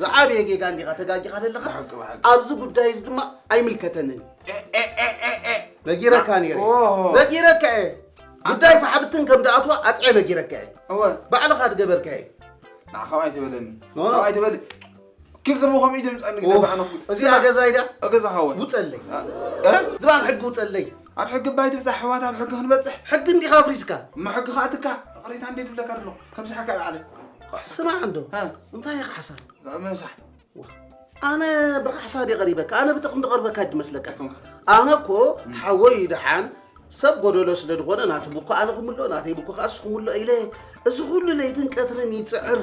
ዝዓበየ ጌጋ እንዲኻ ተጋጊኻ ዘለኻ። ብሓቂ፣ ብሓቂ። ኣብዚ ጉዳይ እዚ ድማ ኣይምልከተንን። ነጊረካ ነይረ። ኦሆ። ነጊረካ እየ። ጉዳይ ፋሕብትን ከም ደኣትዋ ኣጥዐ ነጊረካ እየ። እወ። ባዕልኻ ትገበርካ እየ። ንዓ፣ ካብ ኣይትበለኒ። ኖ፣ ኖ። ካብ ኣይትበለኒ። ክግርሙ ከምኡ እዩ ዘምጻኒ ኦህ፣ ግደፋ ኣነ እኮ። እዚኣ ገዛይ ድያ? ገዛኻ እወ። ውጸለይ። እ? ዝባን ሕጊ ውጸለይ። ኣብ ሕጊ ባይ ትብጻሕ ኣሕዋት ኣብ ሕጊ ክንበጽሕ። ሕጊ እንዲኻ ኣፍሪስካ። እሞ ሕጊ ከኣ ትካ። ቅሬታ እንዴ ትብለካ ኣሎ። ከምዚ ሓካ ባዕለ። ስማዕ እንዶ። እ? እንታይ ኢኻ ሓሳብ? ምሳሕ። ኣነ ብኻሕሳ ድየ ቀሪበካ? ኣነ ብጥቕሚ ዝቐርበካ ድመስለካ? ኣይኮንካ። ኣነ እኮ ሓወይ ደሓን ሰብ ጎደሎ ስለ ዝኾነ ናቱ ቡኮ ኣነ ክምልኦ፣ ናተይ ቡኮ ከኣ እሱ ክምልኦ ኢለ እዚ ኩሉ ለይትን ቀትርን ይጽዕር።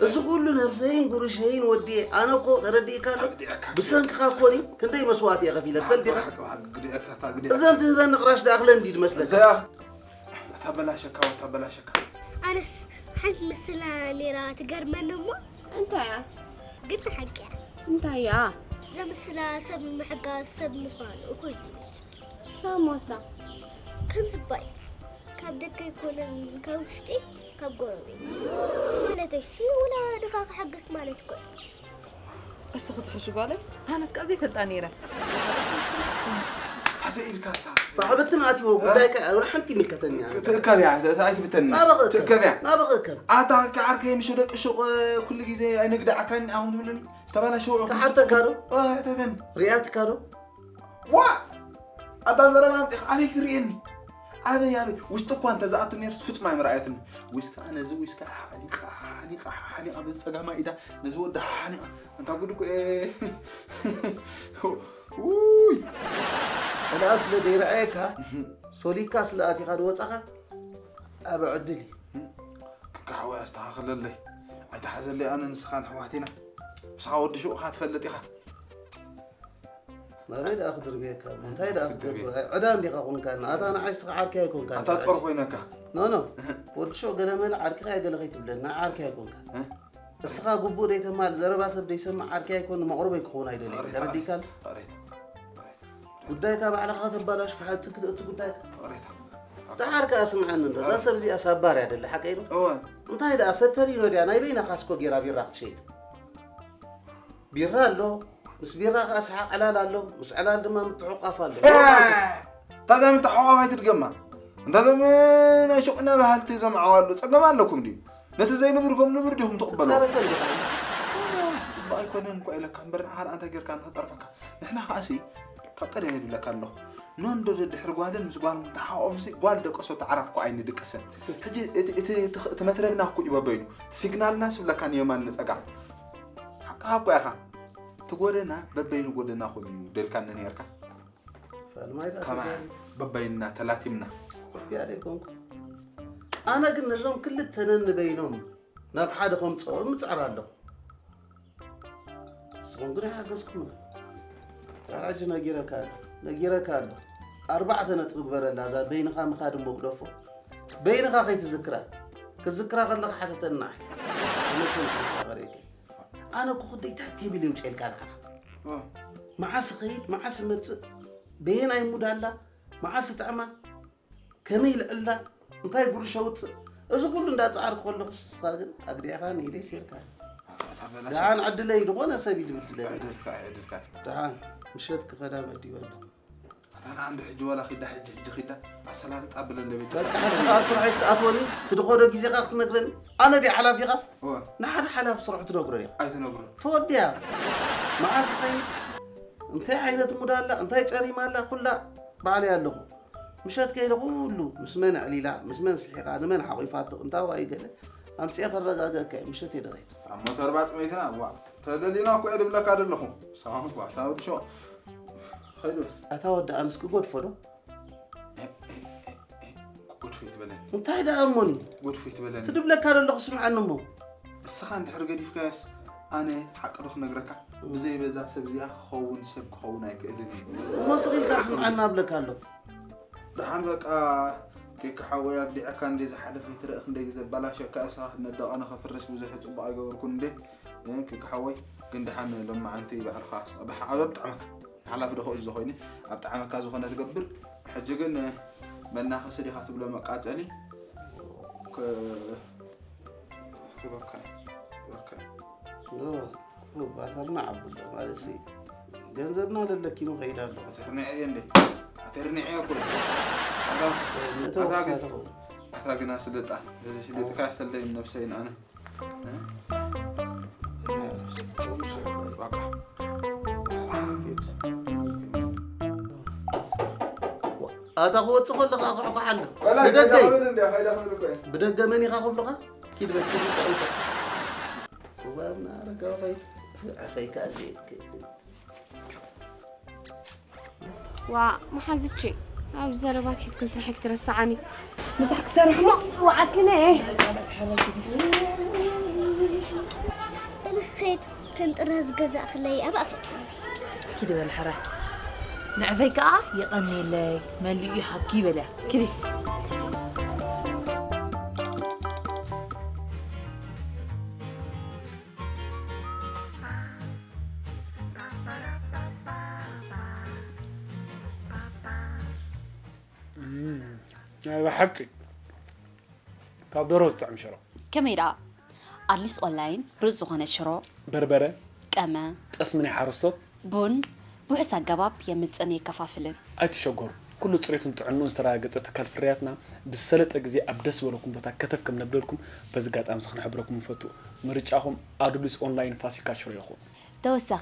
እዚ ኩሉ ነብሰይን ጉርሸይን ወዲየ። ኣነ እኮ ተረዲእካ ኣሎ? ተረዲእካ። ብሰንክኻ እኮ እኔ ክንደይ መስዋእቲ እየ ከፊለ፣ ትፈልጥ ኢኻ? ሓቂ፣ ሓቂ፣ ግደእካ፣ እታ ግደእካ። እዘን ትህበኒ ቅራሽ ደኣ ክለን ድዩ ድመስለካ? እዛ እታ በላሸካ፣ እታ በላሸካ። ኣነስ ሓንቲ ምስላ ነይራ ትገርመኒ እሞ። እንታይ እያ? ግን ሓቂ እያ። እንታይ እያ? እዛ ምስላ ሰብ ምሕጋዝ ሰብ ምዃን እኹል እዩ። እሞሳ? ከም ዝባይ ካብ ደገ ኣይኮነን፣ ካብ ውሽጢ፣ ካብ ጎረቤት። ማለተይሲ፣ ወላ ድኻ ክሕግዝ ማለት እኮ እዩ። እስኺ ትሕሹ ጓለይ፣ ኣነስ ከኣ ዘይፈልጣ ነይረ። ታዘ ኢልካ ስታ። ፋሕብትን ኣትዎ ጉዳይካ ወላ ሓንቲ ይምልከተኒ ኣነ። ትእከብ እያ፣ ተ-፣ ኣይትብተኒ። ናበኸ እከብ? ትእከብ እያ። ናበኸ እከብ? ኣታ ከዓርከይ ምሽ ደቂ ሹቕ ኩሉ ግዜ ኣይንግዳዕካን ኣሁን ትብለኒ? ዝተባላሸወ ከሓተካ ዶ? እ፣ ተተን። ሪኣትካ ዶ? ዋ! ኣታ ዘረባ ኣምጺኻ ኣበይ ትርእየኒ? ኣበይ፣ ኣበይ? ውሽጢ እኳ እንተ ዝኣቱ ነይርስ ፍጹም ኣይምረኣየትኒ። ዊስካ ነዚ ዊስካ ሓኒቓ፣ ሓኒቓ፣ ሓኒቓ በዚ ጸጋማይ ኢዳ ነዚ ወዲ ሓኒቓ። ኣንታ ጉድ እኮ እየ። ውይ! ጸላኢ ስለ ዘይረኣየካ፣ ሶሊካ ስለ ኣቲኻ ዝወጻኻ፣ ኣብ ዕድል እዩ። ክካ ሓወይ ኣስተኻኽለለይ። ኣይትሓዘለይ ኣነ ንስኻን ኣሕዋት ኢና። ምሳኻ ወዲ ሹቕ ኢኻ ትፈልጥ ኢኻ። ናበይ ደኣ ክድርብየካ? እንታይ ደኣ ክትገብር? ኣይ፣ ዕዳ እንዲኻ ኮንካና። ኣታ ንዓይ ስኻ ዓርከይ ኣይኮንካን። ኣታ ጾር ኮይነካ። ኖ፣ ኖ። ወዲ ሹቕ ገለ መለ ዓርክኻ እየ ገለ ከይትብለኒ። ንዓይ ዓርከይ ኣይኮንካን። እ? እስኻ ግቡእ ደይተማል፣ ዘረባ ሰብ ደይሰምዕ ዓርከይ ኣይኮን፣ መቕርበይ ክኸውን ኣይደለይን። ተረዲእካን? ጉዳይካ ባዕልኻ ከተባላሽ፣ ፍሓት ክትእቱ ጉዳይካ። ደሓር ከኣ ስምዓኒ እንዶ፣ እዛ ሰብ እዚኣ ሳባር እያ ደላ፣ ሓቀይ ዶ? እወ። እንታይ ደኣ ፈተሪኖ ድያ? ናይ በይናኻስ እኮ ጌራ ቢራ ክትሸይጥ። ቢራ ኣሎ፣ ምስ ቢራ ከኣ ሰሓቕ ዕላል ኣሎ፣ ምስ ዕላል ድማ ምትሕቑቓፍ ኣሎ። እ፣ እታ እዛ ምትሕቑቓፍ ኣይትድገማ። እንታ እዞም ናይ ሹቕና በሃልቲ እዞም ዓዋሉ ጸገም ኣለኩም ድዩ? ነቲ ዘይንቡር ከም ንቡር ዲኹም ትቕበልዎ? ትጻረፈ ኣለኻ። እባ ኣይኮነን እኮ ኢለካ እምበር፣ ንዓኻ እንታይ ጌርካ ንኽጸርፈካ? ንሕና ከኣሲ ካብ ቀደም ይብለካ ኣለኹ። ኖንዶ ድሕሪ ጓልን ምስ ጓልን ተሓቋፉሲ ጓል ደቀሶ ተዓራፍ እኮ ኣይንድቅስን። ሕጂ እቲ፣ እቲ፣ እቲ፣ እቲ መትረብና እኮ እዩ በበይኑ። እቲ ሲግናልና ስብለካ ንየማን ንጸጋም። ሓቅኻ እኮ ኢኻ። እቲ ጎደና በበይኑ ጎደናኹም እዩ ደልካኒ ነይርካ። ፋልማይ ደኣ ከማይ ተዛሪ። በበይንና ተላቲምና። ኩርፊያ ደይኮንኩ። ኣነ ግን ነዞም ክልተ ነንበይኖም ናብ ሓደ ከምጽኦም እጽዕር ኣለኹ። ንስኹም ግን ኣይሓገዝኩምን። ዳራጅ ነጊረካ ኣሎ፣ ነጊረካ ኣሎ። ኣርባዕተ ነጥቢ ግበረላ፣ እዛ በይንኻ ምኻድ እሞ ግደፎ። በይንኻ ከይትዝክራ። ክትዝክራ ከለኻ ሓተተኒ ንዓይ። እነቶም ትዝክራ ቀሪእከ። ኣነ እኮ ክንደይ ትሕት የብል የውፅኤልካ ንዓኻ። እ። መዓስ እኸይድ፣ መዓስ እመፅእ፣ በየናይ ሙድ ኣላ፣ መዓስ እጥዕማ፣ ከመይ ይልዕላ፣ እንታይ ጉርሻ ውፅእ፣ እዚ ኩሉ እንዳፀዓርኩ ከለኹ ንስኻ ግን ኣግዲዕካ ንኢደይ ሴርካ። ኣታ በላሽ። ደሓን ዕድለይ ዝኾነ ሰብ እዩ ዝብድለኒ። ዕድልካ፣ ዕድልካ። ደሓን ምሸት ክኸዳ መዲበ ኣሎ። ኣታ ንዓንዲ ሕጂ ዋላ ኺዳ ሕጂ፣ ሕጂ ኺዳ ኣሰላልጣ ብለለ ቤት። በቃ ሕጂ ኣብ ስርሐይ ክትኣትወኒ፣ ትድኾዶ ግዜኻ ክትነግረኒ? ኣነ ድየ ሓላፊኻ? እወ። ንሓደ ሓላፊ ስርሑ ትነግሮ ኢኻ። ኣይትነግሮ። ተወዲያ። መዓስ ኸይድ? እንታይ ዓይነት ሙድ ኣላ? እንታይ ጨሪማ ኣላ? ኩላ ባዕለይ ኣለኹ። ምሸት ከይደ ኩሉ ምስ መን ኣዕሊላ፣ ምስ መን ስሒቓ፣ ንመን ሓቒፋቶ፣ እንታይ ዋይ ገለ ኣምጺኤ ከረጋግአካ እየ። ምሸት እየ ደኸይድ። ኣብ ሞተር ባጽ መይትና፣ ዋ፣ ተደሊና እኮ እየ ድብለካ ደለኹ። ሰማም እኳ፣ እታ ወዲ ሸዋ። ኸይዱ። ኣታ ወዲ ኣንስ ክጎድፎ ዶ? እ፣ እ፣ እ፣ እ፣ ክጎድፎ ይትበለኒ። እንታይ ደኣ እሞኒ? ክጎድፎ ይትበለኒ። ትድብለካ ደለኹ ስምዓኒ እሞ። እስኻ እንድሕር ገዲፍካዮስ፣ ኣነ ሓቂ ዶ ክነግረካ? ብዘይ በዛ ሰብ እዚኣ ክኸውን ሰብ ክኸውን ኣይክእልን እዩ። እሞ ስቕ ኢልካ ስምዓና እብለካ ኣለኹ። ደሓን በቃ፣ ኬክ ሓወይ ኣግዲዐካ እንዴ ዝሓለፈ ይትረእ ክንደይ ግዜ ኣባላሸካ፣ እስኻ ክትነደቕ ኣነ ከፍርስ ብዙሕ ጽቡቕ ኣይገበርኩን እንዴ? እ፣ ኬክ ሓወይ፣ ግን ደሓን ሎማዓንቲ ባዕልኻ ኣብ፣ ኣብ ኣብጣዕመካ። ሓላፊ ዶ ክእዝዞ ኮይነ ኣብ ጣዕመካ ዝኾነ ትገብር። ሕጂ ግን መናኸሲ ዲኻ ትብሎ መቃጸሊ? ከ-፣ ክበካ፣ ክበካ። ኦ፣ ባታልና ዓብሎ ማለት ሲ ገንዘብና ለለኪ መኸይድ ኣሎ። ኣተርኒዐ እንዴ? ኣተርኒዐ እኮ። ኣታ ምእተው ኣታ ግን- ክሳተኹ ኣታ ግን ኣስደጣ። እዚ ሽደጥካ ሰለይ ነብሰይ ንኣነ። ኣታ ክወፅእ ከለኻ ክዕኩሕ ኣሎ። ብደገ ብደገ መን ኢኻ ክብሉኻ? ኪድ በል ኪድ ውፃእ ውፃእ። እዋና ረጋዊ ኸይ ኣፈይ ከኣ ዘይክ ዋ መሓዝቼ ኣብ ዘረባ ትሒዝክን ስራሐይ ክትረስዓኒ ምሳሕ ክሰርሕ ሞ ጽዋዓክን እየ ንኸይድ ከም ጥራዝ ገዛእኽለይ ኣባእኸ ኪዲ በል ሕራይ ንዕፈይ ከዓ የቐንየለይ መሊኡ ይሃብኪ ይበልያ ኪዲ ናይ ብሓቂ ካብ ደሮ ዝጥዕም ሽሮ። ከመይ ደኣ? ኣድሊስ ኦንላይን ብሉጽ ዝኾነ ሽሮ፣ በርበረ፣ ቀመ፣ ጠስሚ ናይ ሓረስቶት፣ ቡን ብውሑስ ኣገባብ የምጽእን የከፋፍልን። ኣይትሸገሩ። ኩሉ ጽሬቱን ጥዕንኡን ዝተረጋገጸ ትካል ፍርያትና ብዝሰለጠ ግዜ ኣብ ደስ ዝበለኩም ቦታ ከተፍ ከም ነብለልኩም በዚ ኣጋጣሚ እዚ ክንሕብረኩም ንፈቱ። ምርጫኹም ኣዱሊስ ኦንላይን ፋሲካ ሽሮ ይኹን። ተወሳኺ፣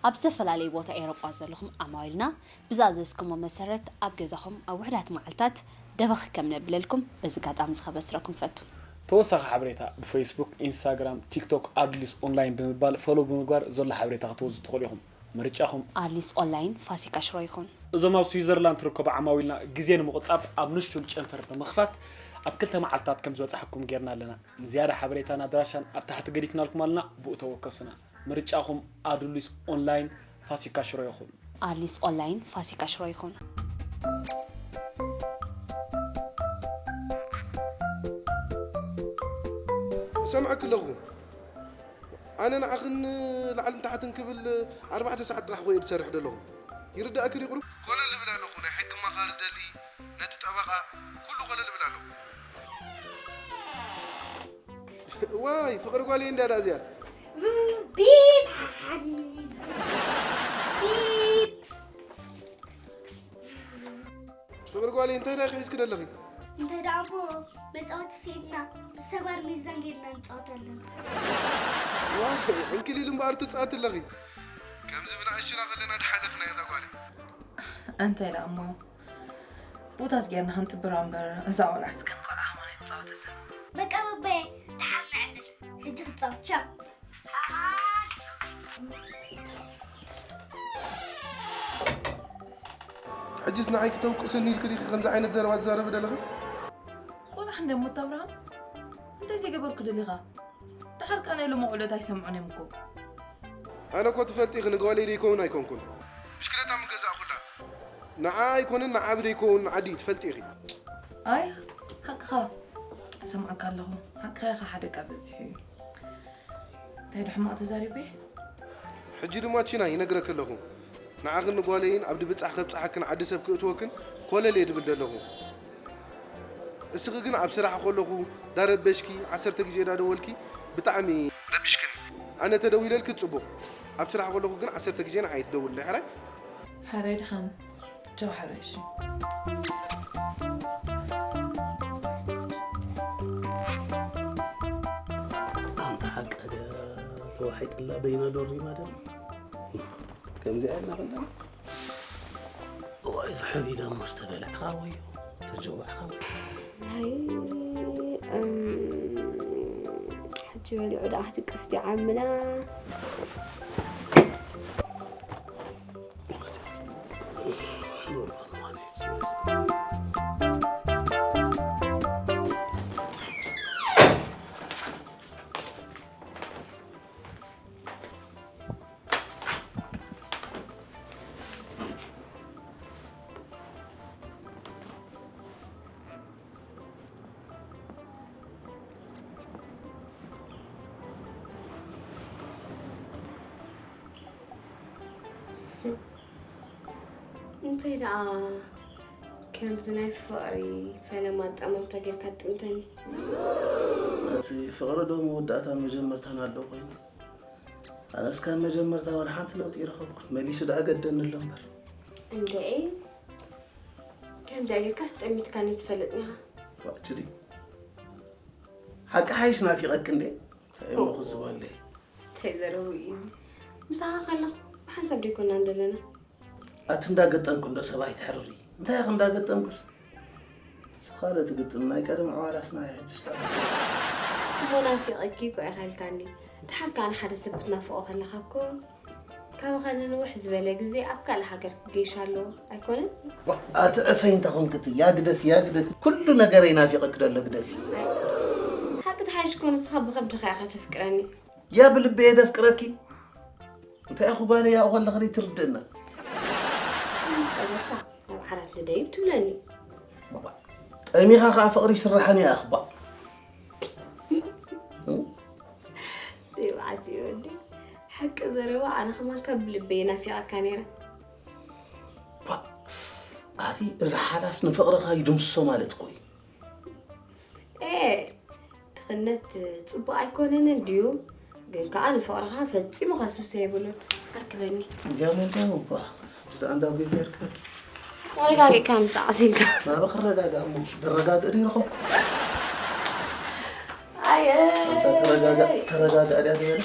ኣብ ዝተፈላለዩ ቦታ ኤውሮጳ ዘለኹም ዓማዊልና ብዝኣዘዝኩሞ መሰረት ኣብ ገዛኹም ኣብ ውሑዳት መዓልታት ደበኽ ከም ነብለልኩም በዚ ኣጋጣሚ እዚ ከበስረኩም ንፈቱ። ተወሳኺ ሓበሬታ ብፌስቡክ፣ ኢንስታግራም፣ ቲክቶክ ኣዱሊስ ኦንላይን ብምባል ፎሎው ብምግባር ዘሎ ሓበሬታ ክትወስዱ ትኽእሉ ኢኹም። ምርጫኹም። ኣድሊስ ኦንላይን ፋሲካ ሽሮ ይኹን። እዞም ኣብ ስዊዘርላንድ ትርከቡ ዓማዊልና ግዜ ንምቑጣብ ኣብ ንሹል ጨንፈር ብምኽፋት ኣብ ክልተ መዓልታት ከም ዝበጻሕኩም ጌርና ኣለና። ንዝያዳ ሓበሬታን ኣድራሻን ኣብ ታሕቲ ገዲፍናልኩም ኣለና፣ ብኡ ተወከሱና። ምርጫኹም ኣዱሊስ ኦንላይን ፋሲካ ሽሮ ይኹን። ኣድሊስ ኦንላይን ፋሲካ ሽሮ ይኹን። እሰምዐኪ ኣለኹ። ኣነ ንዓኽን ላዕልን ታሕትን ክብል ኣርባዕተ ሰዓት ጥራሕ እኮ እየ ዝሰርሕ ዘለኹ። ይርዳእክን ይቕሩ? ኮለል እብል ኣለኹ። ናይ ሕጊ ኣማኻሪ ደሊ፣ ነቲ ጠበቓ፣ ኩሉ ኮለል እብል ኣለኹ። ዋይ ፍቕሪ ጓለይ እንድያ ደኣ እዚኣ። ቢብ ሓሓኒ ቢብ ፍቕሪ ጓለይ እንታይ ደኣ ክሒዝኪ ደለኺ? እንታይ ደኣ እሞ መጻወቲ ስኢንና ብሰባር ሚዛን ጌርና ንጻወት ኣለና። ዋይ ዕንክሊል እምበኣር ትጻወቲ ኣለኺ። ከምዚ ብንኣሽቱና ከለና ድሓለፍና እታ ጓለይ። እንታይ ደኣ እሞ ቦታስ ጌርና ክንጥብራ እምበር እዛ ቆልዓስ ከም ቆልዓ ኾነ ኣይትጻወተትን። በቃ በባየ ደሓር ነዕልል ሕጂ ክጻወት ቻው። ሕጅስ ንዓይ ክተውቅስኒ ኢልኪ ዲኺ ከምዚ ዓይነት ዘረባ ትዛረቢ ዘለኺ? ቆልዓ እንደ ሞት ኣብርሃም እንታይ ዘይገበርኩ ደሊኻ? ደሓር ከኣ ናይ ሎሚ ውዕሎት ኣይሰምዑን እዮም እኮ። ኣነ እኮ ትፈልጢ ኢኺ ንጓለይ ደይከውን ኣይኮንኩን። ብሽክለታ ምገዛእኹላ። ንዓ ኣይኮነን ንዓቢ ደይከውን ንዓዲ ትፈልጢ ኢኺ። ኣይ ሓቅኻ እሰምዓካ ኣለኹ። ሓቅኻ ኢኻ ሓደ እካ በዚሑ እዩ። እንታይ ዶ ሕማቕ ተዛሪበ? ሕጂ ድማ ቺና ይነግረኪ ኣለኹ። ንዓኽን ንጓለይን ኣብ ድብጻሕ ከብጽሓክን ዓዲ ሰብ ክእትወክን ኮለል እየ ድብል ደለኹ። እስኺ ግን ኣብ ስራሕ ከለኹ ዳረበሽኪ ዓሰርተ ግዜ ዳደወልኪ ብጣዕሚ ረቢሽክኒ። ኣነ ተደዊለልኪ ጽቡቕ። ኣብ ስራሕ ከለኹ ግን ዓሰርተ ግዜ ንዓይ ትደውልለይ ሕራይ? ሕራይ ድሓን ቻው ሕራይ እሺ። ኣንታ ሓቃ ድያ ተዋሒጥላ በይና ዶሪማ ደላ። ከምዚኣ ኢልና ከለና እዋይ ዝሕል ኢዳ እሞ ዝተበላዕኻ ወዮ ተጀዋዕኻ ወዮ። ናይ እም፣ ሕጂ በልዑ ደኣ ክትቅስቲ ዓምና። እንታይ ደኣ ከምዚ ናይ ፍቕሪ ፈለማ ኣጠማምታ ጌርካ ትጥምተኒ? እቲ ፍቕሪ ዶ መወዳእታን መጀመርታን ኣለዎ ኮይኑ? ኣነስ ካብ መጀመርታ ዋላ ሓንቲ ለውጢ ይረኸብኩ። መሊሱ ደኣ ገደኒ ኣሎ እምበር። እንዴ ከምዚኣ ጌርካስ ጠሚትካኒ ትፈልጥኒ ኢኻ። ዋጭዲ ሓቂ ሓይሽ ናፊቐክ እንዴ? እንታይ እሞ ክዝበለ እንታይ ዘረቡ እዩ እዚ? ምሳኻ ከለኹ ብሓንሳብ ደይኮና እንደለና። ኣቲ እንዳገጠምኩ እንዶ ሰብ ኣይትሕርሪ። እንታይ ኢኺ እንዳገጠምኩስ? ስኻለ ትግጥም ናይ ቀደም ዕዋላስ ናይ ሕጅሽ ታ እሞ ናፊቐኪ እኮ ኢኻ ኢልካኒ። ድሓር ከኣ ንሓደ ሰብ ክትናፍቖ ከለኻ እኮ ካባኻ ንንውሕ ዝበለ ግዜ ኣብ ካልእ ሃገር ክገይሽ ኣለዎ ኣይኮነን? ኣቲ እፈይ እንተ ኾንክቲ ያ ግደፊ ያ ግደፊ ኩሉ ነገረይ ናፊቐኪ ደሎ ግደፊ። ሓቂ ትሓይሽ እኮ ንስኻ ብኸብድኻ ኢኻ ተፍቅረኒ። ያ ብልበየ ደፍቅረኪ እንታይ ኢኹ ጓለይ ያኡ ከለኺ ትርድእና ጸበካ ናብ ዓራት ንደይብ ትብለኒ ጠሚኻ ከዓ ፍቕሪ ይስራሓን እያ ኣኽባ ይብዓት ይወዲ ሓቂ ዘረባ ኣነ ከማን ካብ ልበይ ናፊቓካ ነይረ ኣቲ እዚ ሓላስ ንፍቕርኻ ይድምስሶ ማለት እኮ እዩ ኤ ድኽነት ፅቡቕ ኣይኮነንን ድዩ? ግን ከዓ ንፍቕርኻ ፈፂሙ ከስብሶ የብሉን። ኣርክበኒ። እንዲያም እንዲያም እኳ ስቲ ደኣ እንዳ ጉያ የርክበኪ። ተረጋጊእካ ምፃእ ቀሲንካ። ናበ ክረጋጋእ እሞ ደረጋግእ ድዩ ረኸብኩ? ኣየ ኣንታ ተረጋጋእ ተረጋጋእ ድያ ዝበለ?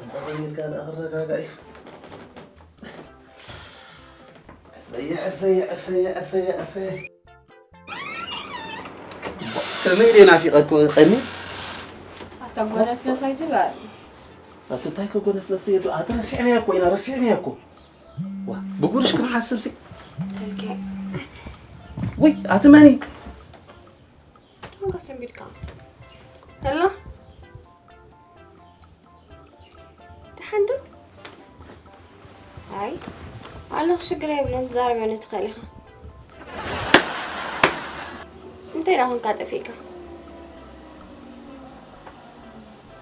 ኣንታ ቀሚልካ ደኣ ክረጋጋእ እዩ። ዕፈየ ዕፈየ ዕፈየ ዕፈየ ዕፈየ። ከመይ ኢለ ናፊቐ እኮ ቀኒ ኣታ ጎነፍነፍ ኣይትበል ኣቲ እንታይ ከጎነፍነፍ ዶ ኣቲ ረሲዕናያ እኮ ኢና ረሲዕናያ እኮ ዋ ብጉርሽ ክንሓስብ ሲ ስልኪ ወይ ኣቲ መኒ ትንጎ ሰንቢድካ ሄሎ ደሓን ዶ? ኣይ ኣለኹ ሽግር የብለን ትዛረበኒ ትኽእል ኢኻ። እንታይ ደኣ ኮንካ ጠፊእካ?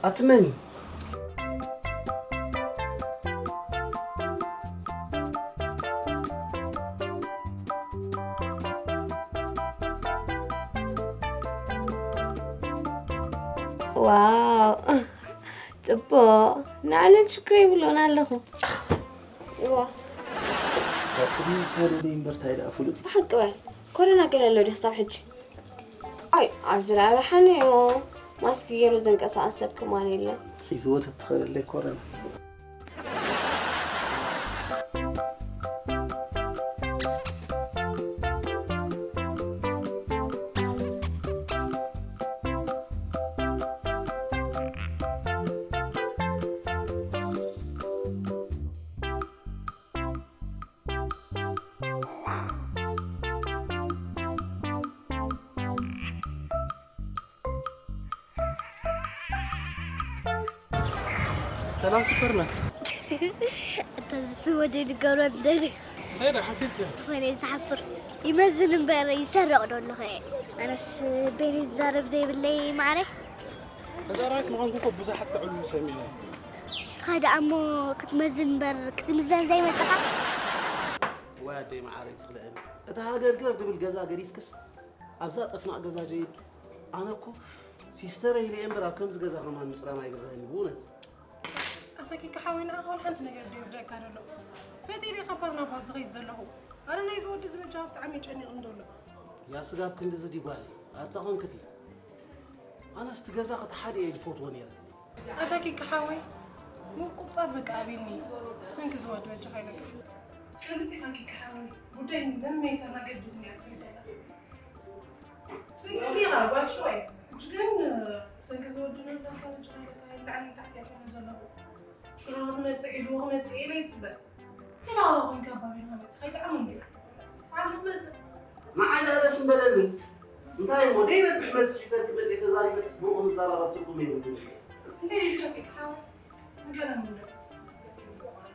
ኣቲ መን ዋው ጽቡቕ ንዓለን ሽግር የብሉን ኣለኹ እዋ ጽቡቕ ሰለለይ እምበር ታይ ደኣ ፍሉጥ እዩ። ብሓቂ በል ኮረና ገለ ኣሎ ድዩ ክሳብ ሕጂ ኣይ ኣብዚ ላዕሊ ሓኒ እሞ ማስክ ገይሩ ዘንቀሳቐስ ሰብ ከማን የለን ሒዝዎ ተትኸለለይ ኮረና ሰላም ሱፐርማን። እታ ዝስወደ ንገሮ እንደዚ እንታይ ዳ ሓፊፍካ? ወይኔ ዝሓፍር ይመዝን እምበር ይሰርቕ ዶ ኣለኹ እየ ኣነስ በይነይ ዝዛረብ ዘይብለይ ማዕረ ተዛራቢት ምዃንኩ እኮ ብዙሓት ከዕልሉ ሰሚዐ ንስኻ ደኣ እሞ ክትመዝን እምበር ክትምዘን ዘይመጸኻ ወይ ኣደይ መዓረይ ትኽልአኒ እታ ሃገርገር ድብል ገዛ ገዲፍክስ ኣብዛ ጠፍናቕ ገዛ ጀይብኪ ኣነ እኮ ሲስተረይ ኢለ እየ እምበር ኣብ ከምዚ ገዛ ከማን ምጭራም ኣይግብረኒ ብእውነት። ኣታ ኪኪ ሓወይ ንዓኻ እውን ሓንቲ ነገር ድየ ክብለካ ደሎ። ፈትየ ድየ ካብ ባት ናብ ባት ዝኸይድ ዘለኹ? ኣነ ናይዚ ወዲ ዝበጃ ብጣዕሚ እዩ ጨኒቕኒ ደሎ። ያ ስጋብ ክንድዚ ድዩ ጓለይ? ኣታ ኾንክቲ ኣነስ እቲ ገዛ ክትሓዲ እየ ድፈትዎ ነይረ። ኣታ ኪኪ ሓወይ ምቁጻር በቃ ኣቢኒ ብሰንኪ እዚ ወዲ በጃኻ ኢለካ። ፈልጥ ኢኻ ኪኪ ሓወይ ጉዳይ መመይ ሰና ገድፍኒ እያ ትኸይድ ዘላ። ትፈልጥ ዲኻ ጓል ሽወይ? ሕጂ ግን ብሰንኪ እዚ ወዲ መርዳእታ በጃኻ ኢለካ ላዕሊ ንታሕቲ እየ ኮይነ ዘለኹ። ስራ ክመጽእ ኢሉ ክመጽእ ኢለ ይጽበ። ተላዋ ኮይንካ ኣባቢልካ መጽእ ከይትዓሙ እንዴ? መዓዝ ክመጽእ? ንዓይ ደኣ ደስ ምበለኒ። እንታይ እሞ ደይረብሕ መልሲ ሒዘልኪ መጽየ ተዛሪበክስ ብሩቕ ምዘራረብ ትርጉም የብሉን። እንታይ ኢልካ ከይትሓወ? ንገረኒ እንዶ።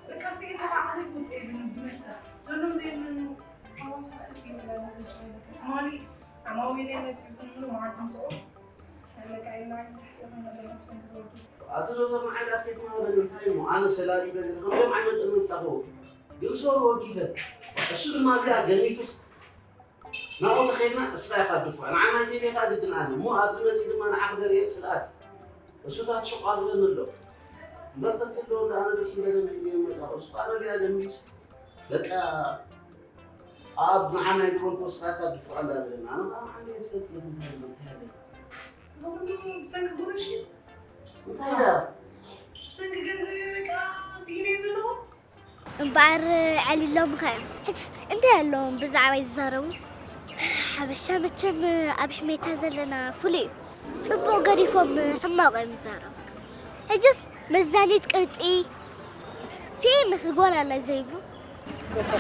በቃ ክልተ ኢልካ ዓቕሊ ክውጽእ የብሉን ብመስተ። ዘሎን ዘየሎን ሓዋውሳ ስልኪ ይብለና ከንቱ ከይበካ። ትማሊ ዓማዊለይ መጺኡ ዝን ምሉ መዓልቲ ምስኦ ኣቲ ዶዘር ንዓይ ዳኬት ማህበል እንታይ እሞ ኣነ ሰላሊ በለ ከምዞም ዓይነት እምንጻፈው ግን ሶር ወጊፈ እሱ ድማ እዚኣ ገኒቱስ ናብኡ ተኸይድና እስኻ ኢኻ ድፉዕ ንዓ ናይ ቴሌ ኸኣ ግድን ኣነ እሞ ኣብዚ መጺ ድማ ንዓኽ ደርየ ጽልኣት እሱታት ሽቋርበኒ ኣሎ እምበር ተትህልዎ እንዳ ኣነ ደስ ምበለኒ ሒዘዮ መጻኹ። እሱ ከኣ በዚኣ ደንቢዩስ በቃ ኣብ መዓናይ ክኾን ተወስኻካ ድፍዖ እንዳበለና። ኣነ ከኣ መዓናይ ትፈልጥ እንታይ ኣሎ፣ እንታይ ኣሎ? እዚ ኩሉ ብሰንኪ ጉርሽ እዩ። እንታይ ደኣ? ብሰንኪ ገንዘብ እዩ በቃ ስኢነ እዩ ዘለኹ። እምበኣር ዕሊሎምኸ እዮም። ሕጅስ እንታይ ኣለዎም ብዛዕባይ ዝዛረቡ? ሓበሻ መቸም ኣብ ሕሜታ ዘለና ፍሉይ እዩ። ጽቡቕ ገዲፎም ሕማቕ እዮም ዝዛረቡ። ሕጅስ መዛኒት ቅርጺ ፌመስ ጓል ኣላ ዘይብሉ። ካብቲ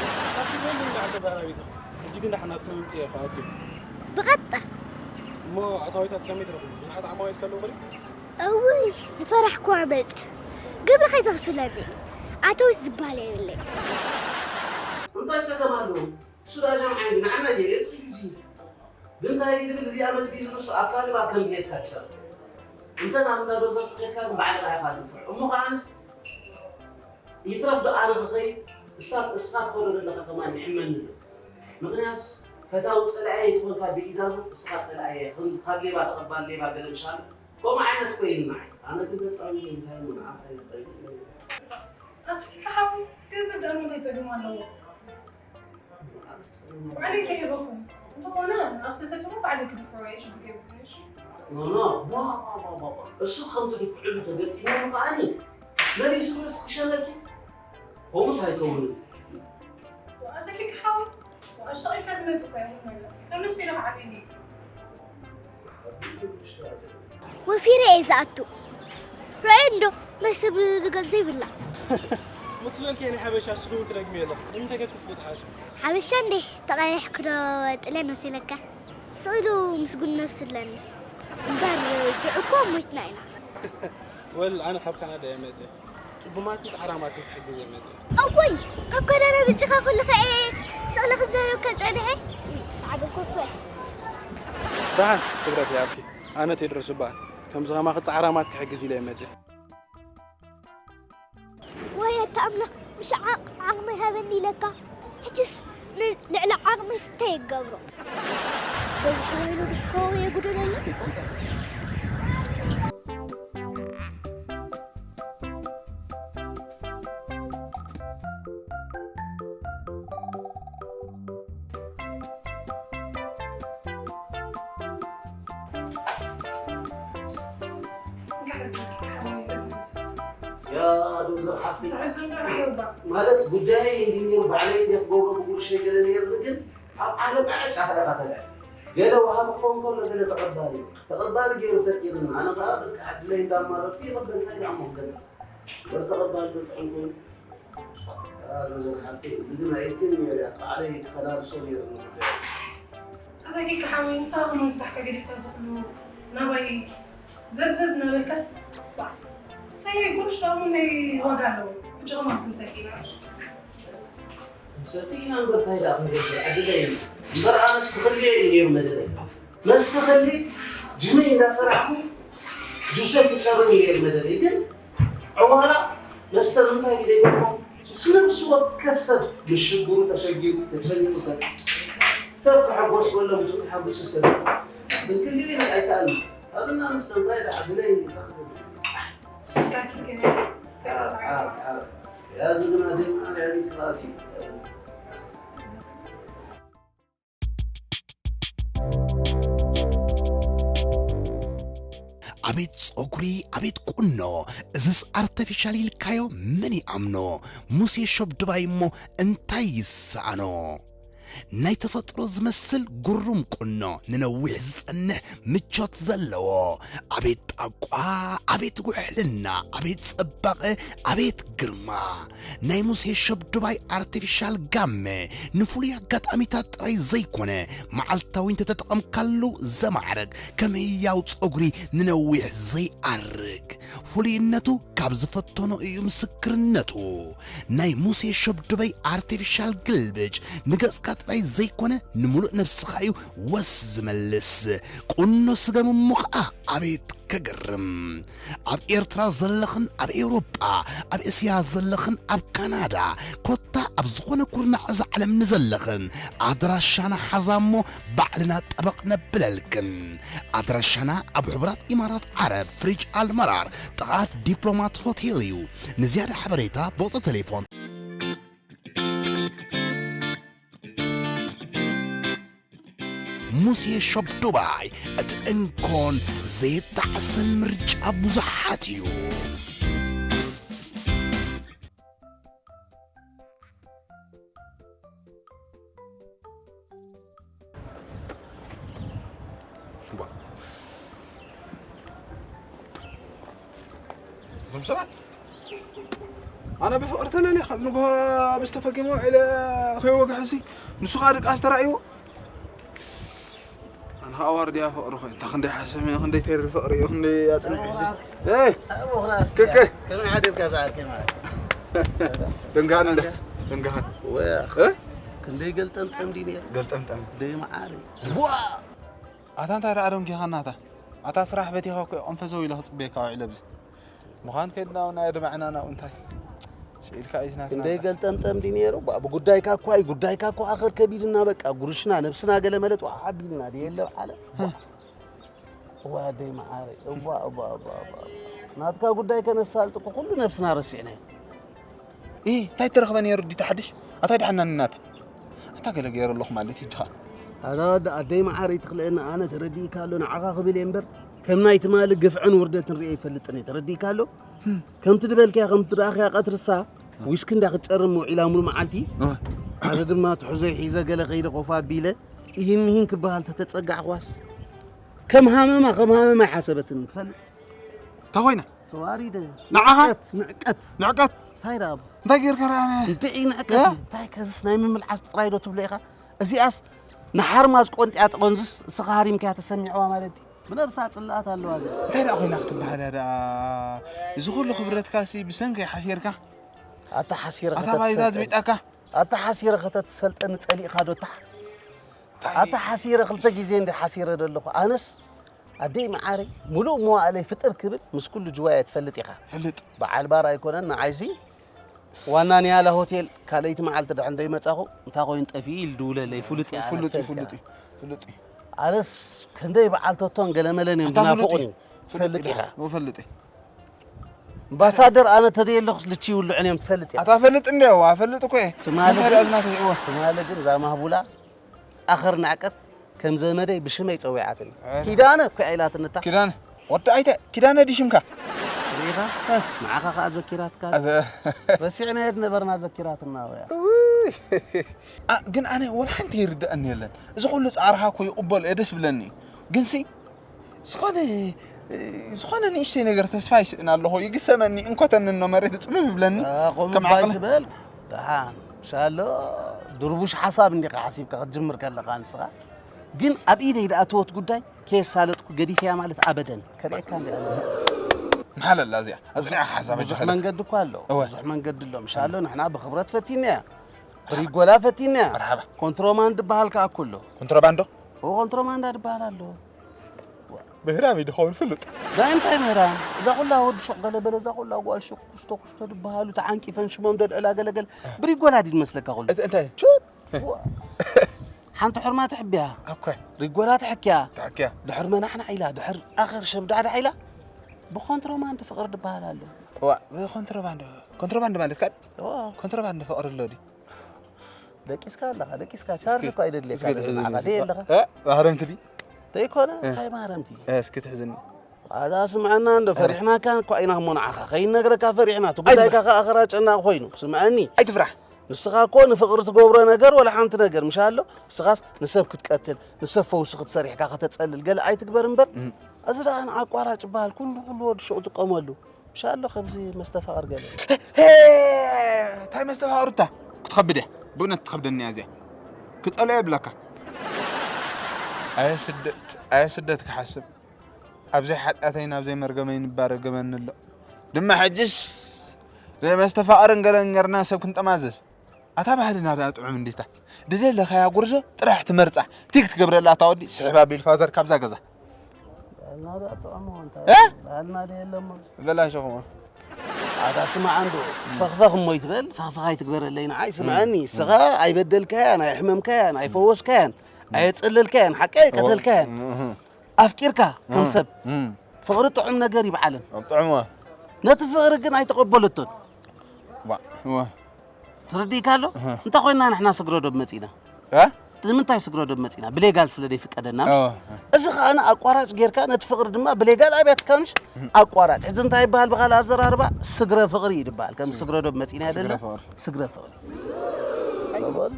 ኩሉ እንዳዕ ተዛራቢት። ሕጂ ግን ደሓን ኣብቲ ምምጽእ እየ ክኣቱ። ብቐጥታ። እሞ ኣታዊታት ከመይ ትረኽቡ? ብዙሓት ዓማዊል ከለዉ ኸ? እውይ፣ ዝፈራሕኩዋ መጸ። ግብሪ ከይተኽፍለኒ። ኣታዊት ዝበሃል የብለይ። እንታይ ጸገም ኣለዎ? እሱ ደኣ ጃምዓ እዩ፣ ንዓና ጀልየት ኺዱ እዩ። ግን እንታይ ድብል እዚኣ መዝጊዙ ንሱ ኣብ ካልእ ባር ከም ድሌትካ ትሰርሕ። እንተ ናብ እንዳ ዶዘር ትኸድካ ግን ባዕልኻ ኢኻ ድፉዕ። እሞ ኸኣንስ ይትረፍ ዶ ኣነ ክኸይድ፣ እሳ-፣ እስኻ ትኸዶ ዘለኻ ከማን ይሕመኒ ኣሎ። ምኽንያቱስ ፈታዊ ጸላእየ ኣይትኾንካ ብኢዳዙ፣ እስኻ ጸላእየ ከምዚ ካብ ሌባ ተቐባል ሌባ ገለ ምሻል ከምኡ ዓይነት ኮይኑ ንዓይ። ኣነ ግን ተጻዊረ እንታይ እሞ ንዓኻ ይኽእል። ኣታ ኪካ ሓወይ፣ ገንዘብ ደኣ እንታይ ጸገም ኣለዎ? ባዕለይ ዘይህበኩም። እንተኾነ ኣብ ዝተሰተሙ ባዕለይ ክድፍሮ እየ፣ ሽግር የብሉን፣ እሺ? ኖ፣ ኖ፣ ባ፣ ባ፣ ባ፣ ባ፣ ባ። እሱ ከም ትድፍዕሉ ተገጢሙ ከኣኒ መሊሱ ርእሲ ክሸነልኪ። ከምኡስ ኣይከውንን። ኣታ ኪካ ሓወይ፣ ኣሽተቂልካ ዝመጽእ እኮ ኣይኮነን። ካብ ነፍሲ ኢለ ክዓብየኒ እዩ። ወፊረ እየ ዝኣቱ። ርኣይ እንዶ፣ ናይ ሰብ ነገር ዘይብላ። ምትበልኪ ናይ ሓበሻ ስኹም ትደግሚ ኣለኹ። ንምንታይ ከ ክፉእ ትሓስቢ? ሓበሻ እንዴ፣ ተቐያይሕኩ ዶ ጥልያን መሲለካ? ስቕ ኢሉ ምስጉን ነብሲ ኣለኒ። እምበር፣ ድዑ እኮ ሞይትና ኢና። ወል፣ ኣነ ካብ ካናዳ እየ መጽእ። ጽጉማትን ጻዕራማትን ክሕግዝ እየ መጽእ። እወይ፣ ካብ ካናዳ መጺኻ ከለኻ እየ ስቕ ኢለ ክዛረበካ ጸኒሐ። ዓቢ ኮፈ። ደሓን ክብረት ይሃብኪ። ኣነ ቴድሮስ እበሃል። ከምዚ ከማኺ ጻዕራማት ክሕግዝ ኢለ እየ መጽእ። ወይ ኣታ ኣምላኽ፣ ምሽ ዓቕ-፣ ዓቕሚ ሃበኒ ኢለካ። ሕጅስ ን-፣ ልዕሊ ዓቕሚ ስተ ይገብሮ። በዝሒ ወይኑ ድኮ የጉደለሉ። ያ ዶዘር ሓፍቲ። ማለት ጉዳይ እንዲነሩ ባዕለይ እንዲያ ክገብሮ ብጉርሸይ ገለ ነይርኒ፣ ግን ኣብ ዓለም ዕጫ ፈረቓ ተልዕል። ገለ ወሃቢ ክኸውን ከሎ ገለ ተቐባሊ፣ ተቐባሊ ገይሩ ፈጢርና። ኣነ ኸዓ በቃ ዕድለይ እንዳማረርኩ ይቕበል፣ እንታይ ደኣ እሞ ክገብር። በዚ ተቐባሊ ዶ ጥዑም ኮይኑ? ኣረ ዶዘር ሓፍተይ፣ እዚ ግን ኣይልክን ነይሩ እያ። ባዕለይ ክፈላልሶ ነይሩ። ኣታ ኪካ ሓወይ፣ ንስኻ ከማን ስራሕካ ገዲፍካ እዚ ኩሉ ናባይ ዘብዘብ እናበልካስ፣ ባ፣ እንታይ ጉርሽ ደኣ እሞ ናይ ዋጋ ኣለዎ። ሕጂ ከማን ክንሰቲ ኢና። ክንሰቲ ኢና እምበር እንታይ ደኣ ክንገብር? ዕድለይ እዩ። እምበር ኣነስ ክኽልየ እዩ ነይሩ መደበይ። መስተ ከልእ ጅመይ እንዳሰራሕኩ ጁሰይ ክጨርም እዩ ነይሩ መደበይ። ግን ዕዋላ መስተ ንምንታይ ግደ ይገድፎ? ስለ ንሱ ወከፍ ሰብ ምስ ሽግሩ ተሸጊሩ ተጨኒቑ ሰብ፣ ሰብ ክሕጎስ ከሎ ምስኡ ተሓጒሱ ሰብ ክንክልእ ኣይከኣልን። ኣብና መስተ እንታይ ደኣ ዕድለይ እዩ። ያዚ ግና ደማ ልዕሊ ክኣትዩ ኣቤት ጸጉሪ፣ ኣቤት ቁኖ፣ እዝስ ኣርተፊሻል ኢልካዮ መን ይኣምኖ? ሙሴ ሸብድባይ እሞ እንታይ ይሰኣኖ? ናይ ተፈጥሮ ዝመስል ግሩም ቁኖ፣ ንነዊሕ ዝጸንሕ ምቾት ዘለዎ። ኣቤት ጣቋ፣ ኣቤት ውሕልና፣ ኣቤት ጽባቐ፣ ኣቤት ግርማ። ናይ ሙሴ ሸብዱባይ ኣርቲፊሻል ጋመ ንፍሉይ ኣጋጣሚታት ጥራይ ዘይኮነ፣ መዓልታዊ እንተተጠቐምካሉ ዘማዕርግ፣ ከም ህያው ጸጉሪ ንነዊሕ ዘይኣርግ፣ ፍሉይነቱ ካብ ዝፈተኖ እዩ ምስክርነቱ። ናይ ሙሴ ሸብዱበይ ኣርቲፊሻል ግልብጭ ንገጽካ ጥራይ ዘይኮነ፣ ንምሉእ ነብስኻ እዩ ወስ ዝመልስ። ቁኖ ስገም እሞ ኸኣ ኣቤት ከግርም። ኣብ ኤርትራ ዘለኽን ኣብ ኤውሮጳ፣ ኣብ እስያ ዘለኽን ኣብ ካናዳ፣ ኮታ ኣብ ዝኾነ ኩርናዕ እዛ ዓለም ንዘለኽን ኣድራሻና ሓዛ እሞ ባዕልና ጠበቕ ነብለልክን። ኣድራሻና ኣብ ሕቡራት ኢማራት ዓረብ ፍሪጅ ኣልመራር ጥቓ ዲፕሎማት ሆቴል እዩ። ንዝያዳ ሓበሬታ ብቑጽሪ ቴሌፎን። ሙሴ ሾፕ ዱባይ፣ እቲ እንኮን ዘይጣዕስን ምርጫ ብዙሓት እዩ። እዞም ሰባት ኣነ ብፍቕሪ ተለልየ ካብ ንግሆ ምስ ተፈጊሞ ኢለ ከይወግሐሲ ንሱ ከዓ ድቃስ ተራእይዎ። ኣነ ከዓ ዋርድያ ፍቕሪ ኮይኑ፣ እንታ ክንደይ ሓሰም እዮ፣ ክንደይ ተይሪ ፍቕሪ እዮ፣ ክንደይ ኣጽኒሑ ሕዚ። ኤይ! ኣቦኽራ እስኪ፣ ክክ! ከመይ ሓዲርካ ዝዓርከይ ማለት? ደንጋን እንደ፣ ደንጋን። ወያ፣ እ? ክንደይ ገልጠምጠም ድዩ ነይሩ? ገልጠምጠም። ደይ መዓረይ። ዋ! ኣታ እንታይ ደኣ ደንጊኻና ኣታ? ኣታ ስራሕ በቲኻ እኮ እየ ቆንፈዘው ኢለ ክጽበየካ ውዒለ ኣብዚ። ምዃን ከይድና እውን ኣየድማዕና ናብኡ እንታይ ስኢልካ እዩ ዝናትና ክንደይ እምበር። ገልጠምጠም ድዩ ነይሩ? ባ-፣ ብጉዳይካ እኳ እዩ፣ ጉዳይካ እኳ ኣኸር ከቢድና በቃ ጉርሽና ነብስና ገለ መለጥ ወሓሓ ኣቢልና ድየ የለ በዓለ? እዋ ኣደይ መዓረይ፣ እዋ፣ እዋ፣ እዋ፣ እዋ፣ እዋ። ናትካ ጉዳይ ከነሳልጥ እኮ ኩሉ ነብስና ረሲዕናዮ። ኢ፣ እንታይ ተረኽበ ነይሩ ዲታ ሓድሽ? ኣታ ድሓናኒ ናታ። ኣታ ገለ ገይረ ኣለኹ ማለት እዩ፣ እጅኻ። ኣታ ወዲ ኣደይ መዓረይ ትኽልአኒ፣ ኣነ ተረዲእካ ኣሎ፣ ንዓኻ ክብል እየ እምበር፣ ከም ናይ ትማሊ ግፍዕን ውርደትን ርእየ ይፈልጥን እየ፣ ተረዲእካ ኣሎ? ከምቲ ድበልክያ፣ ከምቲ ደኣኽያ ቀትርሳ፣ ዊስኪ እንዳ ክትጨርም ውዒላ ሙሉ መዓልቲ። እ። ኣነ ድማ ትሕዞይ ሒዘ ገለ ከይደ ኮፍ ኣቢለ፣ ኢሂን ሚሂን ክበሃል ተተጸጋዕኳስ፣ ከም ሃመማ፣ ከም ሃመማ ኣይሓሰበትን ትፈልጥ። እንታይ ኮይና? ተዋሪደ። ንዓኻ? ንዕቀት፣ ንዕቀት። ንዕቀት? እንታይ ደኣ? እንታይ ጌርካ ደኣ ኣነ? እንድዒ ንዕቀት እ? እዩ። እንታይ ከዝስ ናይ ምምልዓስ ጥራይ ዶ ትብሎ ኢኻ? እዚኣስ ንሓርማዝ ቆንጢያ ተቐንዙስ እስኻ ሃሪምካያ ተሰሚዕዋ ማለት ድዩ? ብነብሳ ጽላኣት ኣለዋ እዚኣ። እንታይ ደኣ ኮይና ክትበሃል እያ ደኣ? እዚ ኩሉ ክብረትካሲ ብሰንከይ ሓሲርካ? ኣታ ሓሲረ ኣታ ባይዛ ከተትሰልጠኒ። ዝቢጣካ? ኣታ ሓሲረ ከተትሰልጠኒ ጸሊእካ ዶ ታሕ? እንታይ? ኣታ ሓሲረ ክልተ ግዜ እንዲ ሓሲረ ደለኹ። ኣነስ ኣደይ መዓረይ፣ ሙሉእ መዋእለይ ፍጥር ክብል ምስ ኩሉ ጅዋየ ትፈልጥ ኢኻ። ፈልጥ። በዓል ባር ኣይኮነን፣ ንዓይሲ ዋና ንያላ ሆቴል ካልኣይቲ መዓልቲ ድሕር እንደይመጻኹ፣ እንታይ ኮይኑ ጠፊኡ ኢሉ ድውለለይ፣ ፍሉጥ እያ፣ ኣነ ፍሉጥ እዩ፣ ትፈልጥ ፍሉጥ እያ። እዩ፣ ፍሉጥ እዩ። ኣነስ ክንደይ በዓል ቶቶን ገለመለን እዮም ኣታ ፍሉጥ ዝናፍቑኒ። እዩ። ፍሉጥ ትፈልጥ እዩ። ኢኻ። እዎ፣ ፈልጥ እዩ። ኣምባሳደር ኣነ ተደየለኹስ ልቺ ይውልዑን እዮም፣ ትፈልጥ እያ። ኣታ ፈልጥ እንደ፣ ዋ፣ ፈልጥ እኮ እየ። ትማሊ እንታይ ግን፣ ደኣ ዝናተይ፣ እዎ። ትማሊ ግን እዛ ማህቡላ ኣኸር ንዕቀት ከም ዘመደይ ብሽመይ ጸዊዓትኒ። ኣረ። ኪዳነ እኮ እያ ኢላትኒ እታ። ኪዳነ፣ ወዲ ኣይተ፣ ኪዳነ ድዩ ሽምካ? ርኢኻ? እ። ንዓኻ ከኣ ዘኪራትካ። ኣዘ-፣ ረሲዕናዮ ዝነበርና ዘኪራትና እያ። እውይ። ኣ፣ ግን ኣነ ወላ ሓንቲ ይርድኣኒ የለን። እዚ ኩሉ ጻዕርኻ እኮ ይቕበሎ እየ፣ ደስ ብለኒ እዩ። ግንሲ፣ ዝኾነ፣ ዝኾነ ንእሽተይ ነገር ተስፋ ይስእን ኣለኹ። ይግሰመኒ፣ እንኮተኒ እኖ መሬት ጽሉል ይብለኒ። ኣ፣ ከምኡ ከም እባ ዓቕሊ። ኣይትበል። ደሓን፣ ሻሎ፣ ድርቡሽ ሓሳብ እንዲኻ ሓሲብካ ክትጅምር ከለኻ ንስኻ። ግን ኣብ ኢደይ ደኣ እተወት ጉዳይ ከየሳለጥኩ ገዲፈያ ማለት ኣበደን። ከርእየካ እንዲ ኣነ። ንሓለላ እዚኣ። ኣጽኒዕካ ሓሳብ ብዙሕ ኣጀኻለካ። መንገዲ እኮ ኣሎ። እወ። ብዙሕ መንገዲ ኣሎ። ምሻሎ፣ ንሕና ብኽብረት ፈቲናያ። ብሪጎላ ፈቲናያ። መርሓባ። ኮንትሮባንድ ዝበሃል ከኣ እኮ ኣሎ። ኮንትሮባንዶ? እወ፣ ኮንትሮባንዳ ዝበሃል ኣሎ። ምህራም እዩ ድኸውን ፍሉጥ። ናይ እንታይ ምህራም? እዛ ኩላ ወዲ ሹቕ ገለ በለ፣ እዛ ኩላ ጓል ሹቕ ኩስቶ ኩስቶ ዝበሃሉ ተዓንቂፈን ሽሞም ደልዕላ ገለገለ። ብሪጎላ ድዩ ዝመስለካ ኩሉ? እቲ እንታይ? ቹ! ዋ። ሓንቲ ሕርማ ትሕብያ። ኣኮ። ሪጎላ ትሕክያ። ትሕክያ። ድሕር መናሕናሕ ኢላ፣ ድሕር ኣኸር ሸብዳሕዳሕ ኢላ። ብኮንትሮባንድ ፍቕሪ ድበሃል ኣሎ። ዋ፣ ብኮንትሮባንድ፣ ኮንትሮባንድ ማለት ካል? ዋ። ኮንትሮባንድ ፍቕሪ ኣሎ ድዩ? ደቂስካ ኣለኻ፣ ደቂስካ። ቻርጅ እስኪ፣ እኮ ኣይደልየካ እስኪ ኣሎ፣ ትሕዝኒ ንዓኻ እስኪ። ደይ ኣለኻ? እ፣ ማህረምቲ ድዩ? ዘይኮነ፣ እ። እንታይ ማህረምቲ? እ፣ እስኪ ትሕዝኒ። ኣዛ ስምዐና እንዶ፣ እ። ፈሪሕናካ እኮ ኢና እሞ ንዓኻ። ከይነግረካ ፈሪሕና። እቲ ጉዳይካ ኣይትፍራሕ። ከኣ ኣኸራጨና ኮይኑ። ስምዐኒ። ኣይትፍራሕ። ንስኻ እኮ ንፍቕሪ ትገብሮ ነገር ወላ ሓንቲ ነገር፣ ምሽ ኣሎ? ንስኻስ ንሰብ ክትቀትል፣ ንሰብ ፈውሲ ክትሰርሕ ኢኻ ከተጸልል፣ ገለ ኣይትግበር እምበር፣ እም። እዚ ደኣ ንኣቋራጭ ይበሃል። ኩሉ፣ ኩሉ ወዲ ሹቕ ይጥቀመሉ። ምሽ ኣሎ? ከምዚ መስተፋቕር ገለ። ሄ! እንታይ መስተፋቕር እታ? ክትኸብድ እያ። ብእውነት ትኸብደኒ እያ እዚኣ። ክጸልኦ የብለካ። ኣየ ስደት፣ ኣየ ስደት ክሓስብ። ኣብ ዘይሓጢኣተይን ኣብ ዘይመርገመይን እባ ረገመኒ ኣሎ። ድማ ሕጅስ መስተፋቕርን ገለን ጌርና ሰብ ክንጠማዘዝ። ኣታ ባህልና ደኣ ጥዑም እንዲታ። ድደለኻያ ጉርዞ ጥራሕ ትመርጻ። ቲክ ትገብረላ ኣታ ወዲ፣ ስሕብ ኣቢል ፋዘር ካብዛ ገዛ። ናዳ ጥዕሞ እንታይ እ? ባህልና ዶ የለሞ በላሸኹማ ኣታ ስማዕ እንዶ ፈኽፈኽ እሞ ይትበል ፈኽፈኽ ኣይትግበረለይ ንዓይ ስምዐኒ እስኻ ኣይበደልካያን ኣየሕመምካያን ኣይፈወስካያን ኣየጸለልካያን ሓቂ ኣይቀተልካያን ኣፍቂርካ ከም ሰብ ፍቕሪ ጥዑም ነገር ይብዓለም ጥዕሞ ነቲ ፍቕሪ ግን ኣይተቐበለቶን ዋ ዋ ትርዲእካ ኣሎ እንታይ ኮይና ንሕና ስግረ ዶብ መጺና ንምንታይ ስግረ ዶብ መጺና ብሌጋል ስለ ዘይፍቀደና ኦ እዚ ከኣ ኣቋራጭ ጌርካ ነቲ ፍቕሪ ድማ ብሌጋል ኣብያትካ ምሽ ኣቋራጭ እዚ እንታይ ይበሃል ብኻል ኣዘራርባ ስግረ ፍቕሪ ይድበሃል ከም ስግረ ዶብ መጺና ስግረ ደለ ፍቕሪ። ስግረ ፍቕሪ ጸበሉ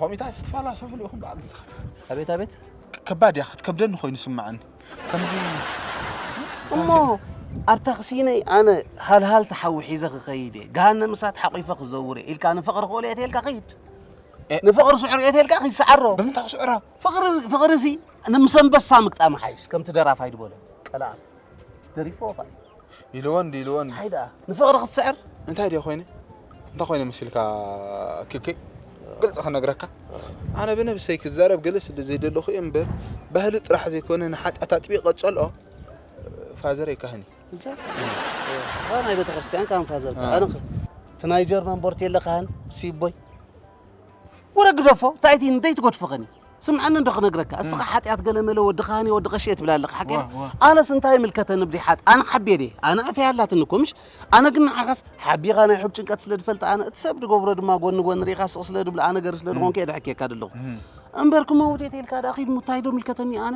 ኾሚታት ዝተፋላሰፉ ኢኹም በዓል ንስኻት ኣቤት ኣቤት ከባድ እያ ክትከብደኒ ኮይኑ ስምዓኒ ከምዚ እሞ ኣብ ታክሲነይ ኣነ ሃልሃል ተሓዊ ሒዘ ክኸይድ እየ ገሃነም እሳት ሓቂፈ ክዘውር እየ ኢልካ ንፍቕሪ ክእሉ እየ ተልካ ኸይድ እ- ንፍቕሪ ስዕሩ እየ ተልካ ኸይድ ሰዓሮ ብምንታይ ክስዕራ ፍቕሪ ፍቕሪ ሲ ንምሰንበሳ ምግጣም ሓይሽ ከምቲ ደራፋይ ድበሎ ቀልኣት ደሪፎ ኸ ኢልዎ እንዲ ኢልዎ እንዲ ሓይ ደኣ ንፍቕሪ ክትስዕር እንታይ ድየ ኮይነ እንታይ ኮይነ መሲልካ ኪኪ ግልፂ ክነግረካ ኣነ ብነብሰይ ክዛረብ ገለ ስለ ዘይደለኹ እየ እምበር ባህሊ ጥራሕ ዘይኮነ ንሓጢኣት ኣጥቢቐ ጸልኦ ፋዘር ኣይካህን እዩ እዛ ስኻ ናይ ቤተክርስትያን ካን ፋዘር ኣነ እቲ ናይ ጀርመን ቦርቴለ ካህን ሲቦይ ወረ ግደፎ እንታይ እቲ እንደይ ትጎድፎኸኒ ስምዓኒ እንዶ ክነግረካ እስኻ ሓጢኣት ገለ መለ ወዲ ካህን ወዲ ቀሺ ትብላ ኣለኻ ሓቂ ዋ፣ ዋ። ኣነስ እንታይ ይምልከተኒ ብደይ ሓጥ ኣነ ሓቤ ደ ኣነ ኣፍያ ኣላትኒ እኮ ምሽ ኣነ ግን ንዓኻስ ሓቢኻ ናይ ሑብ ጭንቀት ስለ ዝፈልጥ ኣነ እቲ ሰብ ዝገብሮ ድማ ጎኒ ጎኒ ሪኻ ስቕ ስለ ድብል ኣነ ገር ስለ ዝኾንከ የድሕኬካ ደለኹ እምበር ክመውት የት ኢልካ ዳ ኺድ ሙታይ ዶ ምልከተኒ ኣነ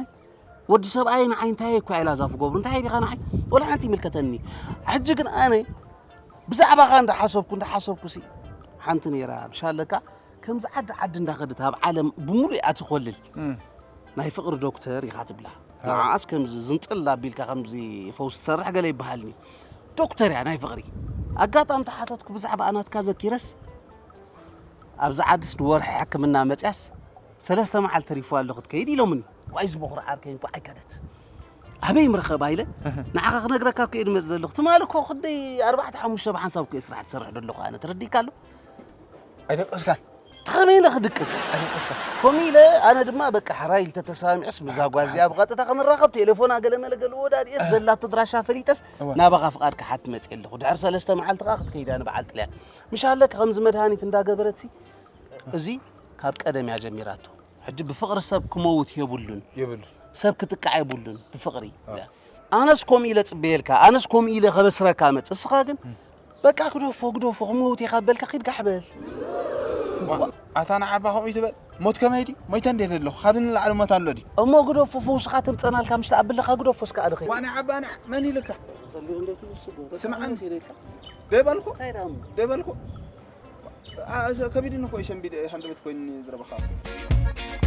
ወዲ ሰብኣይ ንዓይ እንታይ እኳ ኢላ ዛፍ ገብሩ እንታይ ዲኻ ንዓይ ወላ ሓንቲ ይምልከተኒ ሕጂ ግን ኣነ ብዛዕባኻ እንዳሓሰብኩ እንዳሓሰብኩ ሲ ሓንቲ ነይራ ብሻለካ ከምዚ ዓዲ ዓዲ እንዳኸደት ኣብ ዓለም ብምሉእ እያ ትኾልል ናይ ፍቕሪ ዶክተር ኢኻ ትብላ ንዓኣስ ከምዚ ዝንጥል ኣቢልካ ከምዚ ፈውስ ትሰርሕ ገለ ይበሃልኒ ዶክተር እያ ናይ ፍቕሪ ኣጋጣሚ ተሓተትኩ ብዛዕባ ኣናትካ ዘኪረስ ኣብዚ ዓድስ ንወርሒ ሕክምና መፅያስ ሰለስተ መዓልቲ ተሪፉ ኣሎ ክትከይድ ኢሎምኒ ዋይ ዝበኹር ዓርከይ እንኳ ኣይከደት ኣበይ ምረኸባ ኢለ ንዓኻ ክነግረካ እኮ እየ ድመፅ ዘለኹ ትማሊ እኮ ክደይ ኣርባዕተ ሓሙሽተ ብሓንሳብ እኮ እየ ስራሕ ትሰርሕ ደለኹ ኣነ ትረዲእካ ኣሎ ኣይደቀስካን ተኸመይ ኢለ ክድቅስ ኣይደቀስካ ከምኡ ኢለ ኣነ ድማ በቃ ሕራይ ኢልተ ተሳሚዑስ ብዛ ጓል እዚኣ ብቐጥታ ክንራኸብ ቴሌፎና ገለ መለ ገለ ወዳድእስ ዘላቶ ድራሻ ፈሊጠስ ናባኻ ፍቓድ ክሓት መፅእ ኣለኹ ድሕር ሰለስተ መዓልቲ ኸዓ ክትከይዳ ንበዓል ጥልያን ምሽ ኣለካ ከምዚ መድሃኒት እንዳገበረትሲ እዚ ካብ ቀደም እያ ጀሚራቶ ሕጂ ብፍቕሪ ሰብ ክመውት የብሉን ይብል ሰብ ክጥቃዕ የብሉን ብፍቕሪ ኣነስ ከምኡ ኢለ ፅበየልካ ኣነስ ከምኡ ኢለ ከበስረካ መፅ እስኻ ግን በቃ ግደፎ ግደፎ ክመውት እየ ካብ በልካ ኪድ ጋሕ በል ኣታ ንዓባ ከምኡ ትበል ሞት ከመይ ድዩ ሞይተ እንዴ ዘለኹ ካብ ንላዕሊ ሞት ኣሎ ድዩ እሞ ግደፎ ፈውስኻ ተምፀናልካ ምሽ ተኣብለኻ ግደፎ እስካ ኣድኸ ዋ ንዓባ ንዕ መን ኢልካ ስምዓኒ ደይበልኩ ደይበልኩ ከቢድኒ እኮ እዩ ሰንቢደ ሃንደበት ኮይኑኒ ዝረበኻ